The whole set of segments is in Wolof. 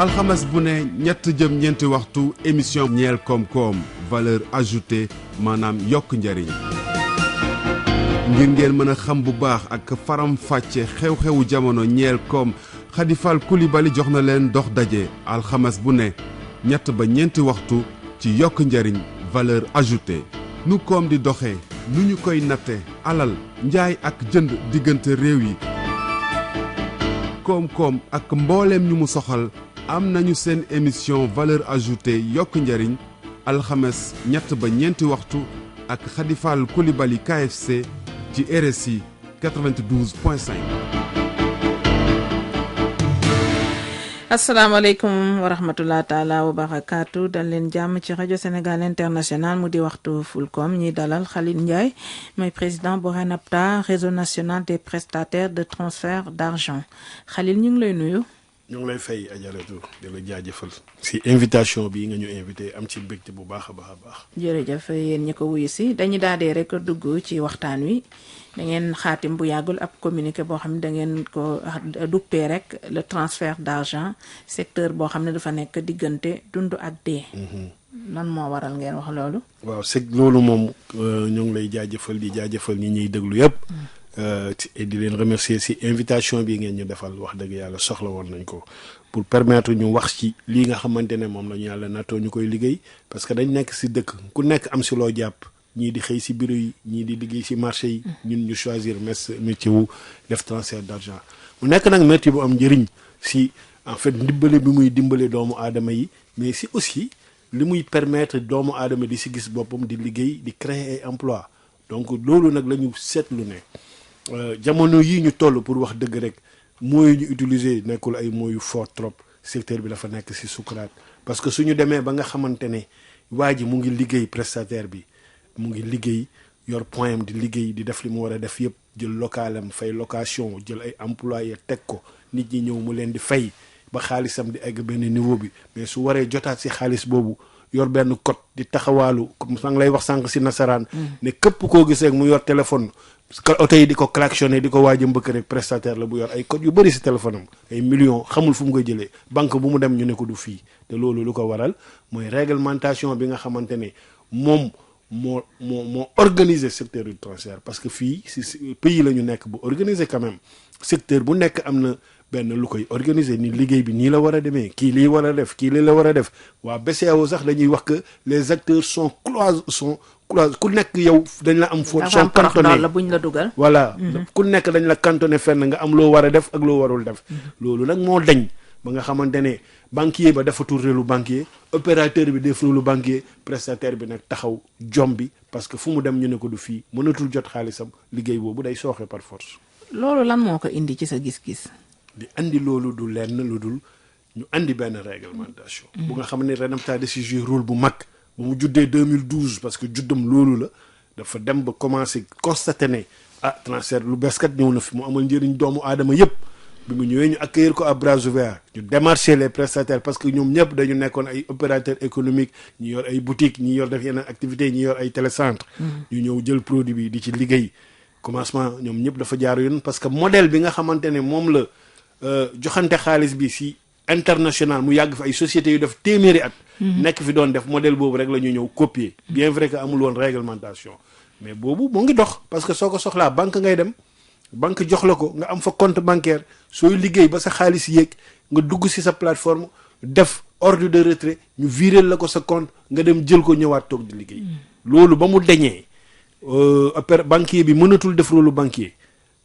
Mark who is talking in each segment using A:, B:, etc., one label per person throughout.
A: alxames bu ne ñett jëm ñeenti waxtu émission ñeel koom-koom valeur ajoutée maanaam yokk njariñ ngir ngeen mën a xam bu baax ak faram fàcce xew-xewu jamono ñeel koom Khady Fall Coulibaly jox na leen dox daje alxames bu ne ñett ba ñeenti waxtu ci yokk njariñ valeur ajoutée nu koom di doxee nu ñu koy natte alal njaay ak jënd diggante réew yi koom-koom ak mbooleem ñu mu soxal am nañu seen émission valeur ajoutée yokk njariñ alxames ñett ba ñeenti waxtu ak Khady Fall Coulibaly KFC ci RSI 92.5.
B: asalaamaaleykum wa rahmatulah taala wa barakaatu dal leen jàmm ci rajo Sénégal international mu di waxtu Fulcom ñi dalal Khalil Ndiaye mooy président bu RENAPTA réseau national des prestataires de transfert d'argent Khalil ñu ngi lay nuyu.
C: ñu ngi lay fay ajaratu di la jaajëfal si invitation bi nga ñu invité am ci mbégte bu baax a baax.
B: jërëjëf yéen ñi ko wuyu si dañu daal di rek dugg ci waxtaan wi da ngeen xaatim bu yàggul ab communiqué boo xam ne da ngeen ko duppee rek le transfert d'argent secteur boo xam ne dafa nekk diggante dund ak dee. lan moo waral ngeen wax loolu.
C: waaw loolu moom ñu ngi lay jaajëfal di jaajëfal ñi ñuy déglu yëpp. di leen remercier si invitation bi ngeen ñu defal wax dëgg yàlla soxla woon nañ ko pour permettre ñu wax ci lii nga xamante ne moom la ñu yàlla nattoo ñu koy liggéey parce que dañ nekk si dëkk ku nekk am si loo jàpp ñii di xëy si bureau yi ñii di liggéey si marché yi ñun ñu choisir métier wu def transfert d'argent mu nekk nag métier bu am njëriñ si en fait ndimbale bi muy dimbale doomu aadama yi mais si aussi li muy permettre doomu aadama di si gis boppam di liggéey di créer ay emploi donc loolu nag la ñu seetlu ne jamono yii ñu toll pour wax dëgg rek mooy ñu utiliser nekkul ay mooyu fort trop secteur bi dafa nekk ci sukuraat parce que suñu demee ba nga xamante ne waa ji mu ngi liggéey prestataire bi mu ngi liggéey yor point am di liggéey di def li mu war a def yëpp jël localam fay location jël ay employé teg ko nit ñi ñëw mu leen di fay ba xaalisam di egg benn niveau bi mais su waree jotaat ci xaalis boobu yor benn code di taxawaalu comme maa ngi lay wax sànq ci nasaraan ne képp koo gis rek mu yor téléphone oto yi di ko klaxonné di ko waaj a mbëkk rek prestataire la bu yor ay code yu bëri ci téléphone am ay millions xamul fu mu koy jëlee banque bu mu dem ñu ne ko du fii te loolu lu ko waral mooy réglementation bi nga xamante ne moom moo organiser secteur du transfert parce que fii ci pays la ñu nekk bu organiser quand même secteur bu nekk am na benn lu koy organiser ni liggéey bi nii la war a demee kii lii war a def kii lii la war a def waa BCEAO sax dañuy wax que les acteurs sont cloisons ku nekk yow dañ la am foofu sont cantonnés
B: la buñ la dugal
C: voilà ku nekk dañ la cantonné fenn nga am loo war a def ak loo warul def loolu nag moo dañ ba nga xamante ne banquier ba defatul rôle banquier opérateur bi def rôle banquier prestataire bi nag taxaw jom bi parce que fu mu dem ñu ne ko du fii mënatul jot xaalisam liggéey boobu day sooxe par force.
B: loolu lan moo ko indi ci sa gis-gis.
C: di andi loolu du lenn lu dul ñu andi benn réglementation. bu nga xam ne RENAPTA da si jouer rôle bu mag ba mu juddee 2012 parce que juddam loolu la dafa dem ba commencé constater ne transfert lu bees kat ñëw na fi mu amal njëriñ doomu aadama yëpp bi mu ñëwee ñu accueillir ko à bras ouverts ñu démarcher les prestataires parce que ñoom ñëpp dañu nekkoon ay opérateurs économiques ñi yor ay boutiques ñi yor def yeneen activités ñi yor ay télécentres. ñu ñëw jël produit bi di ci liggéey commencement ñoom ñëpp dafa jaar yoon parce que modèle bi nga xamante ne moom la. joxante xaalis bi ci international mu yàgg fi ay sociétés yu def téeméeri at. nekk fi doon def modèle boobu rek la ñu ñëw copier. bien vrai que amul woon réglementation mais boobu moo ngi dox parce que soo ko soxlaa banque ngay dem banque jox la ko nga am fa compte bancaire sooy liggéey ba sa xaalis yéeg nga dugg ci sa plateforme def ordre de retrait ñu virer la ko sa compte nga dem jël ko ñëwaat toog di liggéey. loolu ba mu deñee banquier bi mënatul def rôle banquier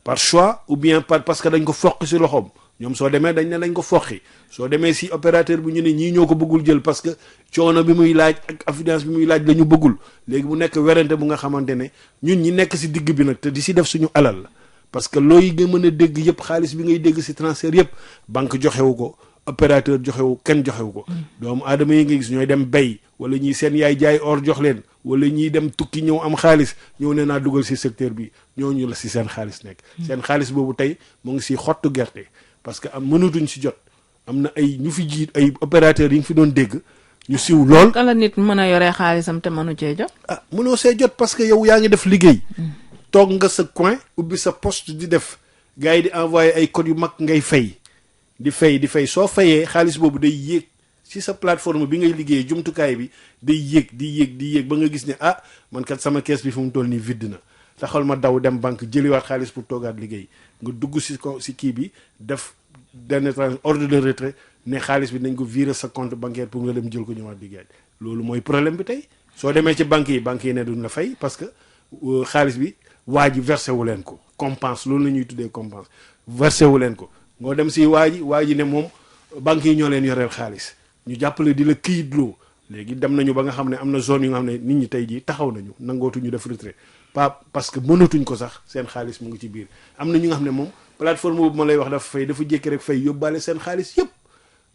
C: par choix ou bien parce que dañ ko foq ci loxoom. ñoom soo demee dañ ne lañ ko foqi soo demee si opérateur bi ñu ne ñii ñoo ko bëggul jël parce que coono bi muy laaj ak affidavit bi muy laaj la ñu bëggul léegi mu nekk werante bu nga xamante ne ñun ñi nekk si digg bi nag te di si def suñu alal la parce que looy nga mën a dégg yëpp xaalis bi ngay dégg si transfert yëpp banque joxewu ko opérateur joxewu kenn joxewu ko doomu aadama yi nga gis ñooy dem bay wala ñii seen yaay jaay or jox leen wala ñiy dem tukki ñëw am xaalis ñëw ne naa dugal si secteur bi ñooñu la si seen xaalis nekk seen xaalis boobu tey mu ngi si xottu gerte parce que am mënatuñ si jot am na ay ñu fi jiit ay opérateurs yi nga fi doon dégg ñu siw lool.
B: kala nit mën a yoree xaalisam te mënu cee jot.
C: mënoo see jot parce que yow yaa ngi def liggéey. toog nga sa coin ubbi sa poste di def gars yi di envoyé ay codes yu mag ngay fay di fay soo fayee xaalis boobu day yéeg ci sa plateforme bi ngay liggéeyee jumtukaay bi day yéeg di yéeg ba nga gis ne ah man kat sama kees bi fu mu toll nii vide na taxal ma daw dem banque jëliwaat xaalis pour toogaat liggéey nga dugg ci kii bi def benn ordre de retrait ne xaalis bi nañ ko virer sa compte bancaire pour nga dem jël ko ñëwaat liggéey loolu mooy problème bi tey soo demee ci banques yi ne duñ la fay parce que xaalis bi waa ji versé wu leen ko compense loolu la ñuy tuddee compense versé wu leen ko ngoo dem si waa ji ne moom banques yi ñoo leen yoreel xaalis ñu jàppale di la këyitloo léegi dem nañu ba nga xam ne am na zone yu nga xam ne nit ñi tey jii taxaw nañu nangootuñu def retrait pas parce que mënatuñ ko sax seen xaalis mu ngi ci biir am na ñu nga xam ne moom plateforme boobu ma lay wax dafa jékki rek fay yóbbaale seen xaalis yépp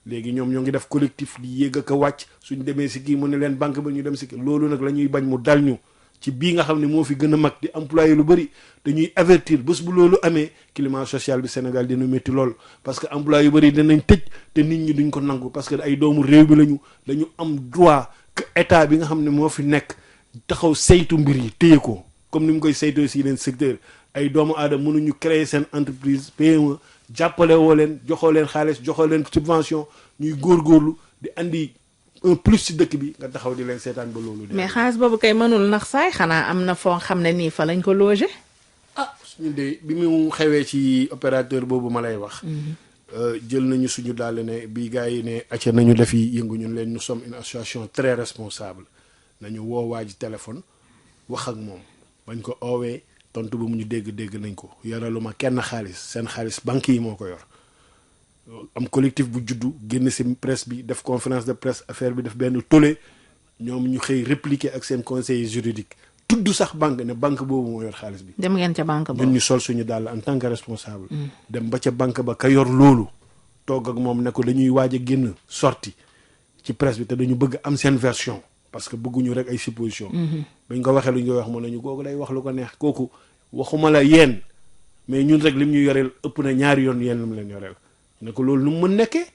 C: léegi ñoom ñoo ngi def collectif di yéeg ak a wàcc suñ demee si kii mu ne leen banque ba ñu dem si kii loolu nag la ñuy bañ mu dal ñu ci bii nga xam ne moo fi gën a mag di employé lu bëri dañuy avertir bés bu loolu amee climat social bi Sénégal dina métti lool parce que employé yu bëri dinañ tëj te nit ñi duñ ko nangu parce que ay doomu réew bi lañu dañu am droit que état bi nga xam ne moo fi nekk taxaw saytu mbir yi téye ko comme ni mu koy saytoo si leen secteur ay doomu aadama mënuñu créer seen entreprise PME jàppale woo leen joxoo leen xaalis joxoo leen subvention ñuy góorgóorlu di andi un plus ci dëkk bi nga taxaw di leen seetaan ba loolu.
B: mais xaalis boobu kay mënul nax saay xanaa am na foo xam ne nii fa lañ ko loger.
C: ah suñu de bi mu xewee ci opérateur boobu ma lay wax. jël nañu suñu daal ne bi gars yi ne acca nañu def yi yëngu ñun leen nous sommes une association très responsable nañu woo waa ji téléphone wax ak moom bañ ko oowee tontu ba mu ñu dégg nañ ko yoralu ma kenn xaalis seen xaalis banque yi moo ko yor. am collectif bu juddu génn ci presse bi def conférence de presse affaire bi def benn tollé ñoom ñu xëy répliquer ak seen conseiller juridique tudd sax banque ne banque boobu moo yor xaalis bi.
B: dem ngeen ca banque ba
C: ñun ñu sol suñu daal en tant que responsable. dem ba ca banque ba ka yor loolu toog ak moom ne ko dañuy waaj a génn sorti ci presse bi te dañu bëgg am seen version parce que bëgguñu rek ay supposition bañ ko waxee lu ñu koy wax mu nañu kooku day wax lu ko neex kooku waxuma la yéen mais ñun rek lim ñu yoreel ëpp na ñaari yoon yéen lim leen yoreel. ne ko loolu nu mu mën nekkee.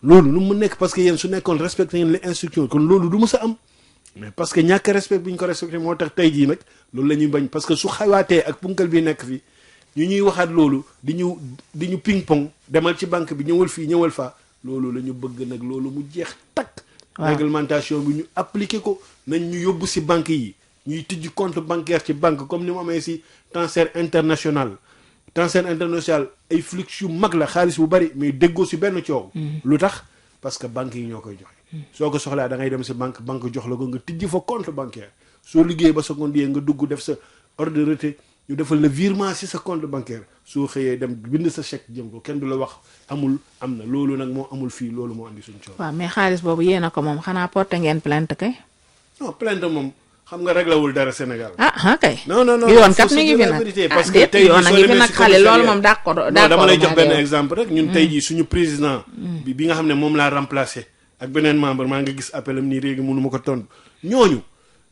C: loolu nu mu mën nekk parce que yéen su nekkoon respecté ngeen les instructions kon loolu du mës a am mais parce que ñàkk respect bi ñu ko respecté moo tax tey jii nag loolu la ñuy bañ parce que su xawaatee ak punkal bi nekk fi ñu ñuy waxaat loolu di ñu ping pong demal ci banque bi ñëwal fii ñëwal faa loolu la ñu bëgg nag loolu mu jeex takk. réglementation bi ñu appliqué ko nañ ñu yóbbu si banque yi ñuy tijji compte bancaire ci banque comme ni mu amee si transfert international. transfert international ay flux yu mag la xaalis bu bari mais déggoo ci benn coow. lu tax parce que banques yi ñoo koy joxe. soo ko soxlaa da ngay dem ci banque jox la ko nga tijji fa compte bancaire soo liggéeyee ba seconde nga dugg def sa ordre de retrait ñu defal le virement ci sa compte bancaire soo xëyee dem bind sa chèque jëm ko kenn du la wax amul am na loolu nag moo amul fii loolu moo andi suñu coow.
B: waaw mais xaalis boobu yéen a ko moom xanaa porté ngeen plainte kay.
C: non plainte moom. xam nga réglewul dara Sénégal.
B: kay.
C: non
B: yoon kat mi ngi fi nag
C: parce que tey
B: yoon a ngi fi nag xale loolu moom d'accord
C: dama lay jox benn exemple rek ñun tey jii suñu président. bi nga xam ne moom laa remplacé. ak beneen membre maa nga gis appel am nii léegi mënu ma ko tontu ñooñu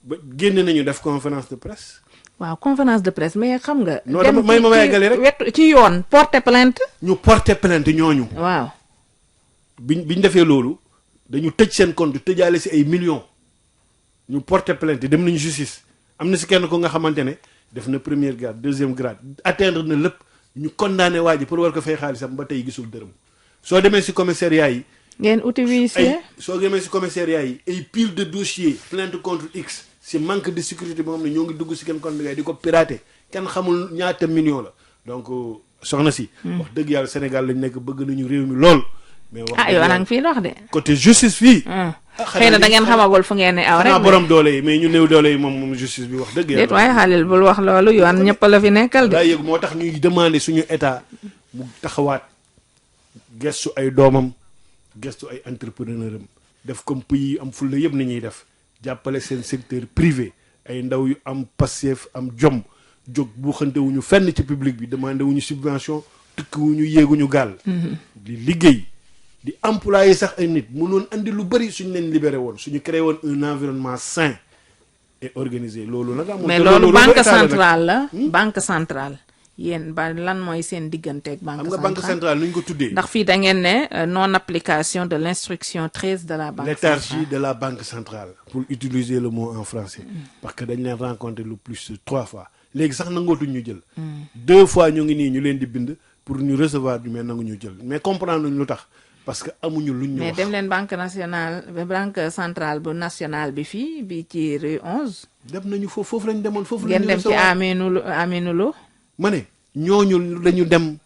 C: ba génn nañu def conférence de presse.
B: waaw conférence de presse mais xam nga.
C: non dama may ma yeggale rek
B: wetu ci yoon porter plainte.
C: ñu porter plainte ñooñu.
B: waaw.
C: biñ defee loolu dañu tëj seen compte tëjaale si ay millions. ñu porter plainte dem nañu justice am na si kenn ko nga xamante ne def na premier grade deuxième grade atteindre na lépp ñu condamné waa ji pour war ko fay xaalisam ba tey gisul dërëm soo demee si commissariat yi.
B: ngeen uti huissier.
C: soo demee si commissariat yi ay pile de dossiers plainte contre X si manque de sécurité boo xam ne ñoo ngi dugg si kenn compte di ko pirater kenn xamul ñaata million la donc soxna si. wax dëgg yàlla Sénégal lañ nekk bëgg nañu réew mi lool. mais wax
B: yow nag fii dox de.
C: côté justice fii.
B: xëy na da ngeen xamagul fu ngeen ne aw rek.
C: borom doole yi mais ñu néew doole yi moom justice bi wax dëgg yàlla.
B: déet waaye xaalil bul wax loolu yoon ñëpp la fi nekkal de.
C: daa yëg moo tax ñuy demander suñu état mu taxawaat gestu ay doomam gestu ay entrepreneur am def comme pays am fulla yëpp ni ñuy def jàppale seen secteur privé ay ndaw yu am passif am jom jóg bu xante wuñu fenn ci public bi demandé wuñu subvention tukki wuñu yéeguñu gaal. di liggéey. di employé sax ay nit mënoon andi lu bëri suñu leen libéré woon suñu créé woon un environnement sain et organisé loolu nag. amul
B: mais loolu banque centrale la. banque centrale. yéen ba lan mooy seen digganteeg banque centrale.
C: xam nga banque centrale nu ñu ko tuddee.
B: ndax fii da ngeen ne non application de l'instruction 13 de la banque centrale.
C: léthargie de la banque centrale. pour utiliser le mot en français. parce que dañ leen rencontré le plus 3 fois léegi sax nangootuñ ñu jël. 2 fois ñu ngi nii ñu leen di bind pour ñu recevoir ñu mais nangu ñu jël mais comprendre luñ lu tax parce que amuñu luñ ñu
B: mais
C: wax.
B: dem leen banque centrale bu nationale bi fii bi ci rue 11.
C: dem nañu foofu lañ demoon foofu lañ
B: ngeen dem ci Aminou Lo.
C: ma ne ñooñu dañu dem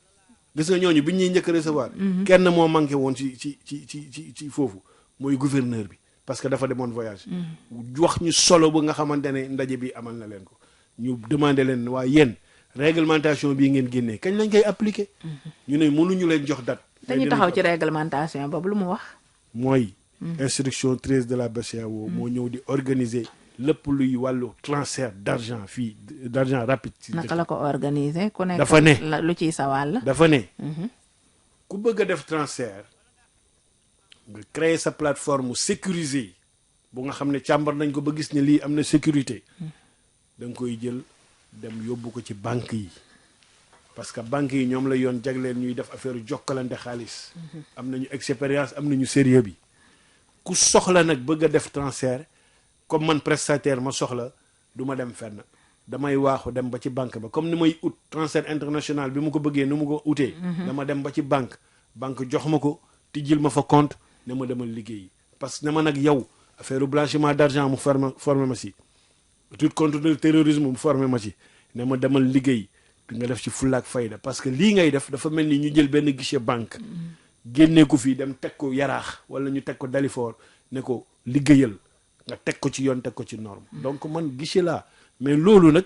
C: gis nga ñooñu bi ñuy njëkk a recevoir. kenn moo manqué woon ci foofu mooy gouverneur bi parce que dafa demoon voyage. wax ñu solo ba nga xamante ne ndaje bi amal na leen ko ñu demandé leen waa yéen réglementation bii ngeen génnee kañ lañ koy appliquer. ñu ne mënuñu leen jox date.
B: dañu taxaw ci réglementation boobu lu mu wax.
C: mooy. instruction 13 de la BCEAO moo ñëw di organiser lépp luy wàllu transfert d'argent fii d'argent rapide.
B: naka la ko organiser ku nekk
C: dafa ne
B: lu ciy sa wàll.
C: dafa ne. ku bëgg a def transfert nga créer sa plateforme sécurisée bu nga xam ne càmbar nañ ko ba gis ne lii am na sécurité da nga koy jël dem yóbbu ko ci banque yi parce que banque yi ñoom la yoon jagleel ñuy def affaire jokkalante xaalis. am nañu expérience am nañu sérieux bi ku soxla nag bëgg a def transfert comme man prestataire ma soxla du ma dem fenn damay waaxu dem ba ci banque ba comme ni may ut transfert international bi mu ko bëggee ni mu ko utee. dama dem ba ci banque jox ma ko tijjil ma fa compte ne ma demal liggéeyi parce que ne ma nag yow affaire blanchiment d'argent mu formé ma si lutte contre le terrorisme mu formé ma ci ne ma demal liggéey nga def ci fulla ak fayda parce que lii ngay def dafa mel ni ñu jël benn guichet banque génnee ko fii dem teg ko yaraax wala ñu teg ko Dalifort ne ko liggéeyal nga teg ko ci yoon teg ko ci norme donc man guichet laa mais loolu nag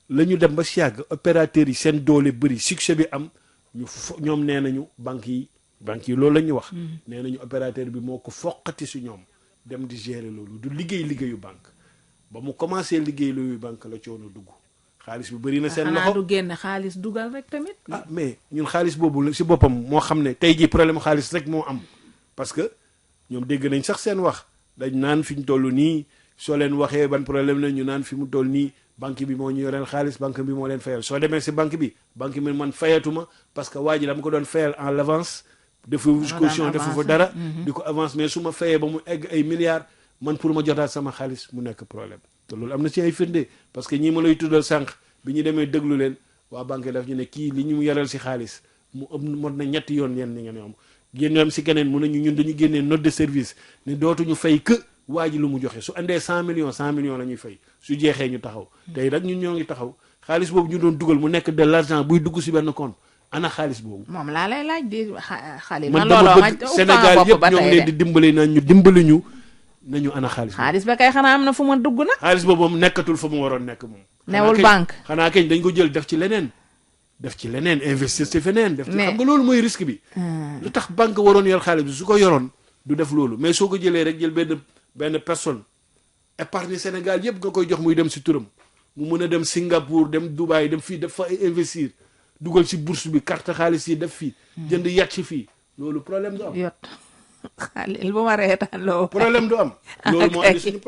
C: la ñu dem ba si yàgg opérateurs yi seen doole bëri succès bi am ñoom nee nañu banques yi loolu la ñu wax. nee nañu opérateur bi moo ko foqati si ñoom dem di gérer loolu du liggéeyu banque ba mu commencé liggéeyu banque la coono dugg xaalis bi bëri na seen loxo
B: xanaa du génn xaalis dugal rek tamit.
C: mais ñun xaalis boobu si boppam moo xam ne tey jii problème xaalis rek moo am parce que ñoom dégg nañ sax seen wax dañ naan fi ñu toll nii soo leen waxee ban problème la ñu naan fi mu toll nii banque bi moo ñu yoreel xaalis banque bi moo leen fayal soo demee si banque bi man fayatuma parce que waa ji dama ko doon fayal en l'avance defu caution defu fa dara di ko avance mais su ma fayee ba mu egg ay milliards man pour ma jotaat sama xaalis mu nekk problème te loolu am na ci ay firnde parce que ñii ma lay tuddal sànq bi ñu demee déglu leen waa banque daf ñu ne kii li ñu yoreel si xaalis mu mot na ñetti yoon yenn ni ngeen am génn am si keneen mu ne ñun dañu génnee note de service ne dootuñu fay que waa ji lu mu joxe su andee 100 millions la ñuy fay su jeexee ñu taxaw tey rek ñun ñoo ngi taxaw xaalis boobu ñu doon dugal mu nekk de l'argent buy dugg si benn compte ana xaalis boobu. moom
B: laa lay laaj di xaalis.
C: man dama bëgg Sénégal yëpp ñoo ngi leen di dimbali ñu dimbali ñu nañu ana xaalis.
B: xaalis ba kay xanaa am na fu ma dugg nag.
C: xaalis boobu moom nekkatul fa mu waroon nekk moom.
B: newul banque
C: xanaa kañ dañ ko jël def ci leneen investir ci feneen. def ci xam nga loolu mooy risque bi. lu tax banque waroon yor xaalis bi su ko yoroon du def loolu mais soo ko jëlee rek jël benn personne épargne Sénégal yëpp nga koy jox muy dem si turam mu mën a dem Singapour dem Dubaï dem fii def fa investir. dugal ci bourse bi carte xaalis yi def fii jënd yat ci fii loolu problème du am.
B: yot xaalis bu ma reetaan loo.
C: problème du am. loolu moo andi suñu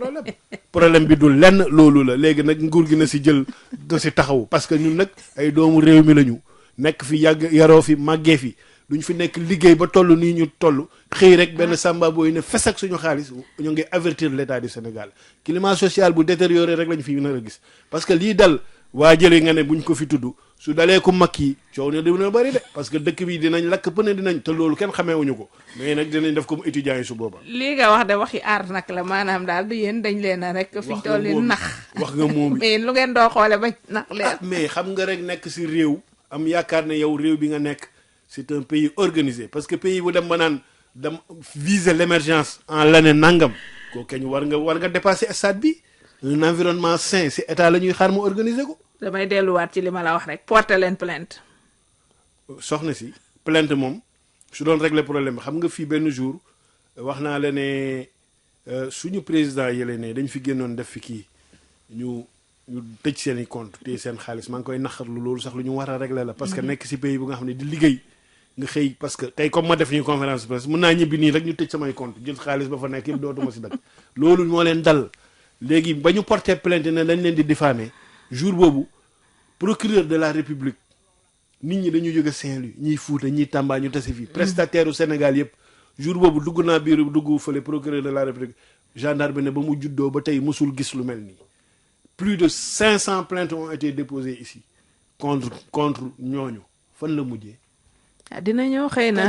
C: problème bi du lenn loolu la léegi nag nguur gi na si jël da si taxaw parce que ñun nag ay doomu réew mi lañu nekk fi yàgg yaroo fi màggee fi duñ fi nekk liggéey ba toll nii ñu toll xëy rek benn samba booy ne fes ak suñu xaalis ñu ngi avertir l'état du Sénégal climat social bu détérioré rek lañu fi nar a gis parce que lii dal waa jëlee nga ne buñ ko fi tudd su dalee ko mag yi coow ne dina bëri de parce que dëkk bi dinañ lakk pëne dinañ te loolu kenn xameewuñu ko mais nag dinañ def comme étudiants yi su booba.
B: lii nga wax de waxi aar nag la maanaam daal du yéen dañ leen a rek. fi ñu toll nii nax
C: wax nga moom
B: mais lu ngeen doo xoole ba nax leen.
C: mais xam nga rek nekk si réew am yaakaar ne yow réew bi nga nekk c'est un pays organisé parce que pays bu dem ba naan dem viser l'émergence en l'année nangam koo keñ war nga dépasser stade bi un environnement sain si état la ñuy xaar mu organiser ko.
B: damay delluwaat ci li ma la wax rek porter leen plainte.
C: soxna si plainte moom su doon régler problème bi xam nga fii benn jour wax naa la ne suñu président yële ne dañ fi génnoon def fi kii ñu tëj seen i compte te seen xaalis maa ngi koy naqarlu loolu sax lu ñu war a régler la. parce que nekk si pays bu nga xam ne di liggéey nga xëy parce que tey comme ma def ñu conférence de presse mën naa ñibbi nii rek ñu tëj samay compte jël xaalis ba fa nekk yëpp dootuma si dëkk. loolu moo leen dal léegi ba ñu porter plainte ne dañ leen di diffamer jour boobu procureur de la république nit ñi dañu jóge Saint-Louis ñiy Fuuta ñiy Tamba ñu tase fii prestataire u Sénégal yëpp jour boobu dugg naa biir dugg fële procureur de la république gendarme ne ba mu juddoo ba tey mësul gis lu mel nii plus de 500 plaintes ont été déposées ici contre ñooñu fan la mujjee
B: dina ñëw xëy na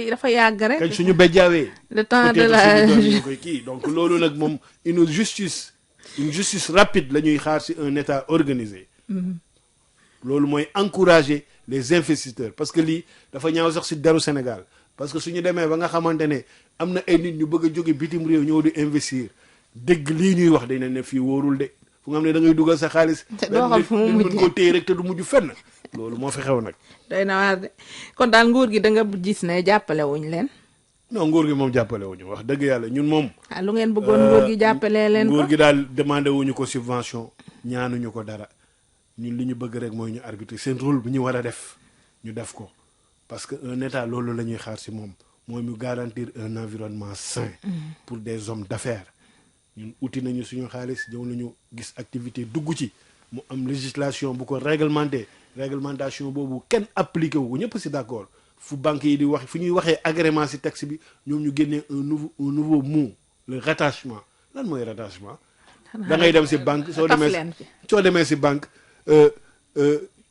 B: dafa yàgg rek.
C: kañ suñu béjjaawee.
B: le temps de la
C: peut-être suñu doom ñu koy kii donc loolu nag moom une justice rapide la ñuy xaar si un état organisé. loolu mooy encourager les investisseurs parce que lii dafa ñaaw sax si deru Sénégal parce que suñu demee ba nga xamante ne am na ay nit ñu bëgg a jóge bitim réew ñëw di investir dégg lii ñuy wax dañ ne fii wóorul de fu nga xam ne da ngay dugal sa xaalis.
B: te doo xam fu mu mujjee
C: mën koo téye rek te du mujj fenn. loolu moo fi xew nag.
B: doy na waar de kon daal nguur gi da nga gis ne jàppale wuñ leen.
C: non nguur gi moom jàppale wuñu wax dëgg yàlla ñun moom.
B: lu ngeen bëggoon nguur gi jàppalee leen ko.
C: nguur gi daal demandé wuñu ko subvention ñaanuñu ko dara ñun li ñu bëgg rek mooy ñu arbitrer seen rôle bu ñu war a def ñu def ko parce que un état loolu la ñuy xaar si moom mooy mu garantir un environnement sain. pour des hommes d'affaires ñun uti nañu suñu xaalis ñëw nañu gis activité dugg ci mu am législation bu ko réglementation boobu kenn appliqué wu ko ñëpp si d'accord fu banque yi di wax fu ñuy waxee agrément si texte bi ñoom ñu génnee un nouveau mot le rattachement lan mooy rattachement. da ngay dem si banque soo demee si banque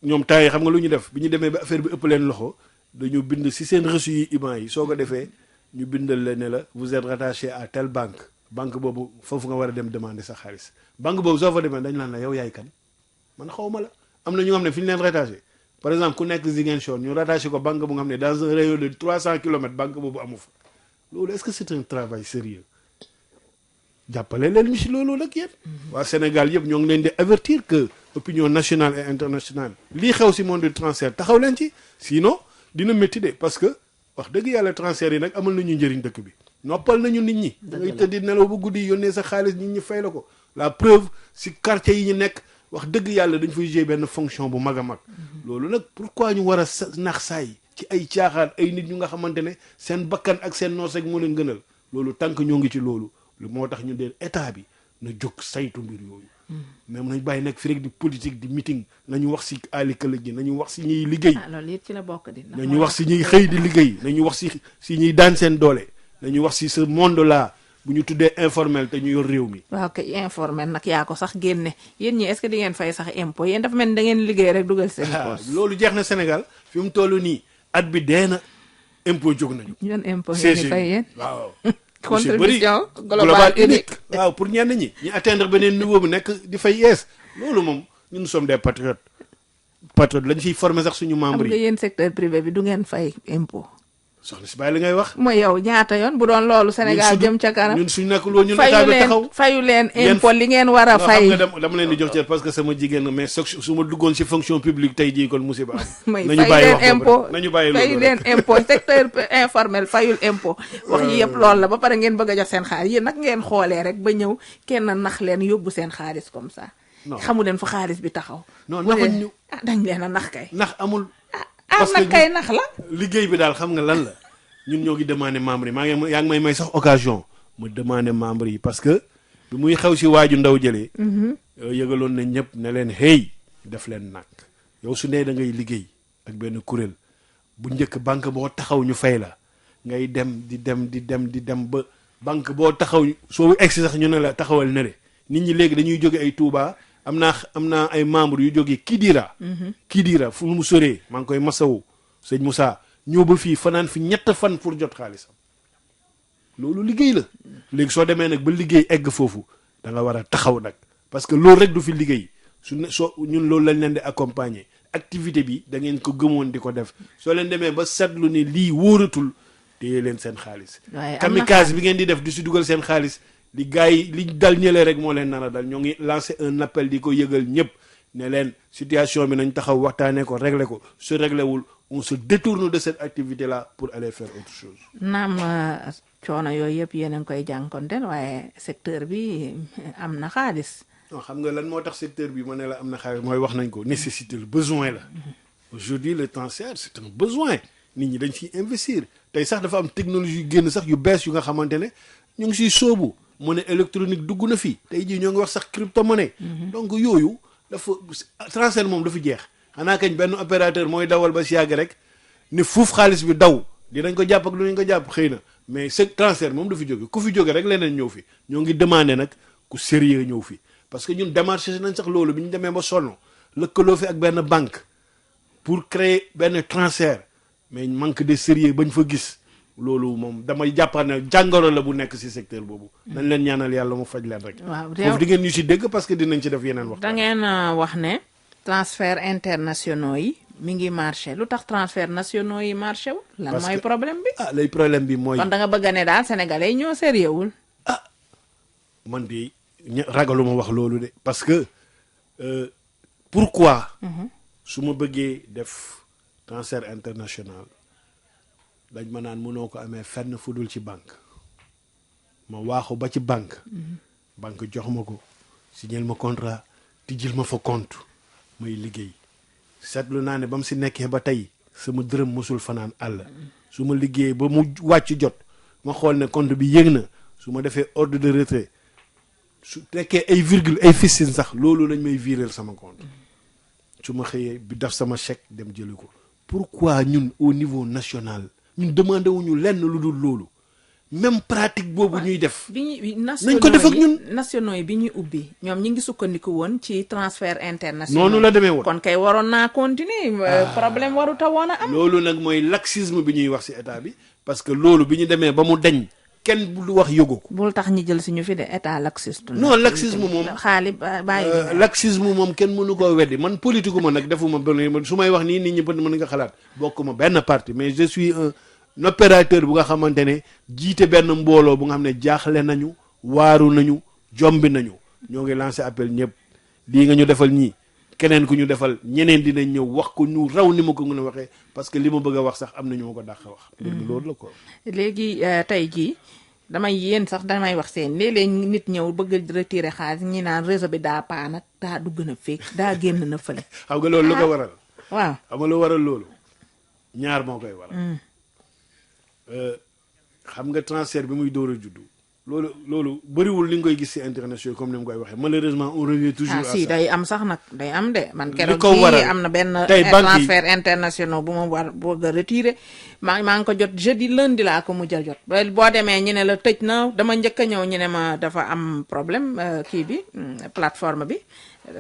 C: ñoom temps yi xam nga lu ñu def bi ñu demee ba affaire bi ëpp leen loxo dañu bind si seen reçu yi IBAN yi soo ko defee ñu bindal la ne la vous êtes rattaché à telle banque boobu foofu nga war a dem demander sa xaalis banque boobu soo fa demee dañ naan la yow yaay kan man xaw ma la am na ñu nga xam ne fi ñu leen rattaché par exemple ku nekk Ziguinchor ñu rattaché ko banque bu nga xam ne dans un rayon de 300 kilomètres banque boobu amu fa loolu est-ce que c'est un travail sérieux jàppale leen ñu si loolu nag yéen waa Sénégal yëpp ñoo ngi leen di avertir que opinion nationale et internationale lii xew si monde du transfert taxaw leen ci sinon dina métti de parce que wax dëgg yàlla transfert yi nag amal nañu njëriñ dëkk bi noppal nañu nit ñi da ngay tëddi nelaw bu guddi yónnee sa xaalis nit ñi fay la ko la preuve si quartier yi ñu nekk wax dëgg yàlla dañ fay jouer benn fonction bu mag a mag loolu nag pourquoi ñu war a nax saay ci ay caaxaan ay nit ñu nga xamante ne seen bakkan ak seen noos rek moo leen gënal loolu tant que ñoo ngi ci loolu moo tax ñu deen état bi na jóg saytu mbir yooyu même nañ bàyyi nekk fi rek di politique di meeting nañu wax si àllikala ji nañu wax si ñuy liggéey
B: loolu it ci la bokk di
C: nañu wax si ñuy xëy di liggéey nañu wax si ñuy daan seen doole nañu wax si ce monde là bu ñu tuddee informel te ñu yor réew mi
B: waaw kay informel nag yaa ko sax génne yéen ñi est-ce que di ngeen fay sax impôt yéen dafa mel ni da ngeen liggéey rek dugal seen poche
C: loolu jeex na Sénégal fi mu toll nii at bi dee na impôt jóg nañu
B: yan impôt ngeen di fay yéen
C: waaw
B: contribution globale unique
C: waaw pour ñenn ñi ñu atteindre beneen niveau bu nekk di fay yees loolu moom ñun sommes des patriotes lañ ciy former sax suñu membres yi.
B: xam nga yéen secteur privé bi du ngeen fay impôt.
C: soxna si bàyyi li ngay wax.
B: mooy yow ñaata yoon bu doon loolu Sénégal jëm ca kanam
C: ñun suñu nekkul woon ñun état bi taxaw
B: fayu leen impôt li ngeen war a fay.
C: xam nga dama leen di jox ci parce que sama jigéen mais su ma duggoon si fonction publique tey jii kon musiba am.
B: nañu bàyyi wax impôt nañu bàyyi fayu leen impôt secteur informel fayul impôt. wax yi yëpp loolu la ba pare ngeen bëgg a jox seen xaalis yéen nag ngeen xoolee rek ba ñëw kenn nax leen yóbbu seen xaalis comme ça. xamu leen fu xaalis bi taxaw.
C: non naxuñ ñu
B: dañ leen a nax kay.
C: nax amul.
B: parce que nag kay nax la.
C: liggéey bi daal xam nga lan la ñun ñoo ngi demandé membres yi yaa ngi may sax occasion ma demandé membres yi parce que bi muy xew si waaju ndaw jëlee. yëgaloon nañ ñëpp ne leen hey def leen nag yow su nee da ngay liggéey ak benn kuréel bu njëkk banque boo taxaw ñu fay la ngay di dem ba banque boo taxaw soo egsi sax ñu ne la taxawal ne de nit ñi léegi dañuy jóge ay Touba am naa ay membres yu jóge Kidira. Kidira fu mu soree maa ngi koy masawu sëñ Moussa. ñëw ba fii fanaan fi 3 fan pour jot xaalisam loolu liggéey la léegi soo demee nag ba liggéey egg foofu da nga war a taxaw nag parce que loolu rek du fi liggéey ñun loolu lañ leen di accompagner activité bi da ngeen ko gëmoon di ko def soo leen demee ba seetlu ne lii wóoratul téye leen seen xaalis. kamikaze bi ngeen di def di si dugal seen xaalis li gars yi li dal ñëlee rek moo leen nar a dal ñoo ngi lancer un appel di ko yëgal ñëpp ne leen situation bi nañ taxaw waxtaanee ko régler ko su réglé wul. on se détourne de cette activité-là pour aller faire autre chose.
B: naam coono yooyu yëpp yéen a ngi koy jànkonteel waaye secteur bi am na xaalis.
C: non xam nga lan moo tax secteur bi ma ne la am na xaalis mooy wax nañ ko nécessité le besoin la. aujourd'hui le transfert c'est un besoin nit ñi dañ ciy investir tey sax dafa am technologie yu génn sax yu bees yu nga xamante ne ñu ngi siy sóobu monnaie électronique dugg na fi tey jii ñoo ngi wax sax crypto-monnaie. donc yooyu dafa transfert moom dafa jeex. xanaa kañ benn opérateur mooy dawal ba si yàgg rek ne fuuf xaalis bi daw dinañ ko jàpp ak lu ñu ko jàpp xëy na mais ce transfert moom du fi jóge ku fi jóge rek leneen ñëw fi ñoo ngi demandé nag ku sérieux ñëw fi parce que ñun démarché nañ sax loolu bi ñu demee ba sonn lëkkaloo fi ak benn banque pour créer benn transfert mais manque de sérieux bañ fa gis loolu moom damay jàppal ne jàngoro la bu nekk ci secteur boobu. nañ leen ñaanal yàlla mu faj leen rek.
B: waaw
C: foofu di ngeen ñu ci dégg parce que dinañ ci def yeneen wax.
B: da ngeen wax ne transfert internationaux yi mi ngi marché lu tax transfert nationaux yi marché wu. lan mooy problème bi.
C: ah lay problème bi mooy.
B: kon da nga bëgg a ne daal sénégalais yi ñoo sérieux wul.
C: man de ragaluma wax loolu de parce que pourquoi. su ma bëggee def transfert international dañ ma naan mënoo ko amee fenn fu dul ci banque ma waaxu ba ci banque. banque jox ma ko signal ma contrat tijjil ma fa compte may liggéey seetlu naa ne ba mu si nekkee ba tey sama dërëm mosul fanaan àll. su ma liggéeyee ba mu wàcc jot ma xool ne compte bi yëg na su ma defee ordre de retrait su tekkee ay virgule ay fistine sax loolu lañ may virer sama compte su ma xëyee bi def sama chèque dem jëli ko. pourquoi ñun au niveau national ñun demandé wuñu lenn lu dul loolu même pratique boobu ñuy def. nañ ko def ak ñun
B: nationaux yi bi ñuy ubbi ñoom ñi ngi sukkandiku woon ci transfert international.
C: noonu la demee woon
B: kon kay waroon naa continuer. problème waru ta woon a am.
C: loolu nag mooy laxisme bi ñuy wax ci état bi parce que loolu bi ñu demee ba mu dañ kenn bu wax yëgu ko.
B: bul tax ñi jël si ñu fi de état laxiste.
C: non laxisme moom
B: xaali bàyyi.
C: laxisme moom kenn mënu koo weddi man politique ma nag defuma benn su may wax nii nit ñi mën nga xalaat bokkuma benn parti mais je suis un opérateur bu nga xamante ne jiite benn mbooloo bu nga xam ne jaaxle nañu waaru nañu jombi nañu ñoo ngi lancé appel ñëpp lii nga ñu defal ñii keneen ku ñu defal ñeneen dinañ ñëw wax ko ñu raw ni ma ko mën a waxee parce que li ma bëgg a wax sax am na ñu ma ko dàq wax. léegi loolu la ko.
B: léegi tey jii damay yéen sax damay wax seen léeg-léeg nit ñëw bëgg retirer xaalis ñi naan réseau bi daa paa nag daa dugg na fekk daa génn na fële.
C: xam nga loolu lu ko waral.
B: waaw
C: xam nga lu waral loolu ñaar moo koy waral. xam nga transfert bi muy door a juddu loolu bëriwul li nga koy gis ci international comme ni mu koy waxee malheureusement on revient toujours à ça.
B: si day am sax nag day am de man keroog
C: ko waral
B: am na benn transfert international bu ma war bëgg a retirer maa ngi ko jot jeudi lundi laa ko mujj a jot boo demee ñu ne la tëj na dama njëkk a ñëw ñu ne ma dafa am problème kii bi plateforme bi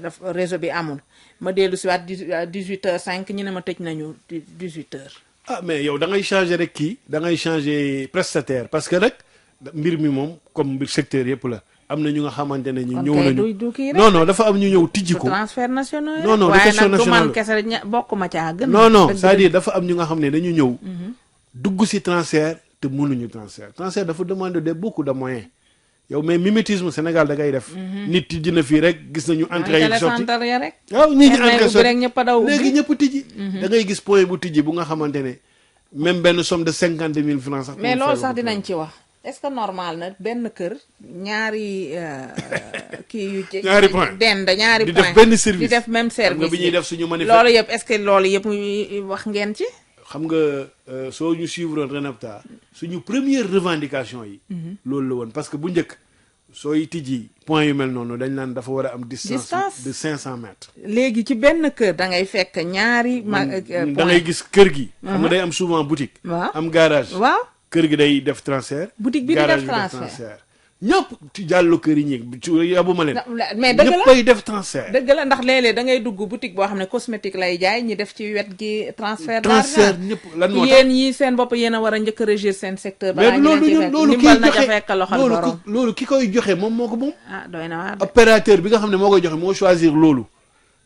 B: dafa réseau bi amul ma dellu si waat 18h05 ñu ne ma tëj nañu 18h.
C: ah mais yow da ngay changer rek kii da ngay changer prestataire parce que rek mbir mi moom comme mbir secteur yëpp la am na ñu nga xamante ne ñu ñëw nañu non dafa am ñu ñëw tijji ko
B: transfert national
C: non du question national
B: waaye nag du man kese bokkuma caa gën
C: non c'est-à-dire dafa am ñu nga xam ne dañu ñëw dugg ci transfert te mënuñu transfert dafa demander beaucoup de moyens yow mais mimétisme Sénégal da ngay def nit tijji na fii rek gis nañu entrée yi sotti waaw ñii ñi entrée sotti léegi ñëpp tijji da ngay gis point bu tijji bu nga xamante ne même benn somme de 50,000 francs sax
B: mais loolu sax dinañ ci wax est-ce que normal na benn kër ñaari kii yu
C: ñaari point
B: dend ñaari point
C: di def benn service
B: di def même service
C: bi ñuy def suñu manifeste
B: loolu yëpp est-ce que loolu yëpp wax ngeen ci
C: xam nga soo ñu suivre Renapta suñu première revendication yi loolu la woon parce que bu njëkk sooy tijji point yu mel noonu dañ naan dafa war a am distance de 500 mètres
B: léegi ci benn kër da ngay fekk ñaari
C: da ngay gis kër gi xam nga day am souvent boutique am garage
B: waaw
C: kër gi day def transfert
B: boutique bi di def transfert
C: ñëpp ci jàllu kër yi ñi yabuma leen
B: mais dëgg la
C: ñëppay def transfert
B: dëgg la ndax léeg-léeg da ngay dugg boutique boo xam ne cosmétique lay jaay ñi def ci wet gi transfert
C: ñëpp lan moo tax
B: yéen yi seen bopp yéen a war a njëkk a régir seen secteur
C: mais loolu
B: ndimbal na ca fekk loxol borom
C: loolu ki koy joxe moom moo ko moom
B: doy na waar
C: opérateur bi nga xam ne moo koy joxe moo choisir loolu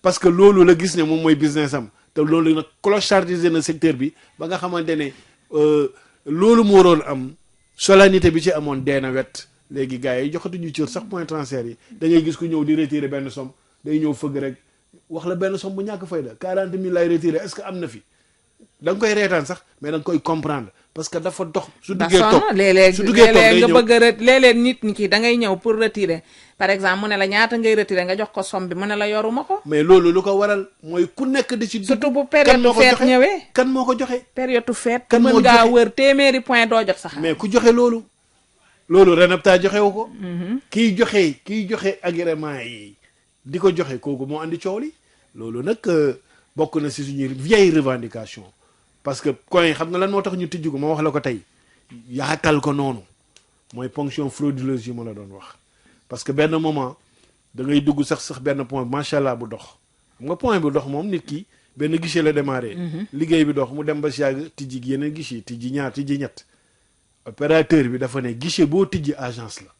C: parce que loolu la gis ne moom mooy business am te loolu nag clochardisé na secteur bi ba nga xamante ne loolu moo waroon am solennité bi ci amoon dee na wet léegi gars yi joxatuñu cër sax point transfert yi da ngay gis ku ñëw di retirer benn somme day ñëw fëgg rek wax la benn somme bu ñàkk fayda 40,000 lay retirer est-ce que am na fi da nga koy reetaan sax mais da nga koy comprendre parce que dafa dox su duggee toog
B: léeg-léeg nga bëgg a léeg-léeg nit ñi kii da ngay ñëw pour retirer par exemple mu ne la ñaata ngay retirer nga jox ko somme bi mu ne la yoruma ko
C: mais loolu lu ko waral mooy ku nekk di ci
B: surtout bu période fête ñëwee
C: kan moo ko joxe
B: période fête kan mën ngaa wër téeméeri point doo jot sax
C: mais ku joxe loolu Renapta joxewu ko kiy joxe agrément yi di ko joxe kooku moo andi coow li loolu nag bokk na si suñuy vieille revendication parce que coin xam nga lan moo tax ñu tijji ko ma wax la ko tey yaatal ko noonu mooy ponction frauduleuse yi ma la doon wax parce que benn moment da ngay dugg sax benn point macha allah bu dox xam nga point bu dox moom nit ki benn guichet la démarré. liggéey bi dox mu dem ba si yàgg tijji yeneen guichet tijji ñaar tijji ñett opérateur bi dafa ne guichet boo tijji agence la.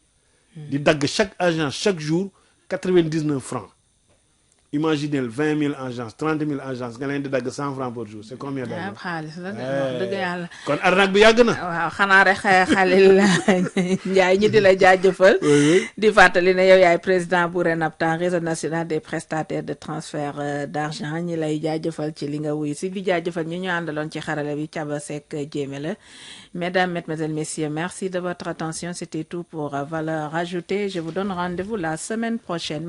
C: di dagg chaque agence chaque jour 99 francs. Imaginez 20 000 agences 30 000 agences nga leen di dagg 100 francs par jour c'est combien d'argent?
B: xaalis la de wax dëgg yàlla.
C: kon arnaque bi yàgg na.
B: waaw xanaa rek Khalil Ndiaye ñi di la jaajëfal. di fàttali ne yow yaay président bu RENAPTA réseau national des prestataires de transfert d'argent ñi lay jaajëfal ci li nga wuy si di jaajëfal ñi ñu àndaloon ci xarala bi Thiaba Seck Diémé la. Mesdames, Mesdemoiselles, Messieurs, merci de votre attention. C'était tout pour Valeurs Ajoutées. Je vous donne rendez-vous la semaine prochaine.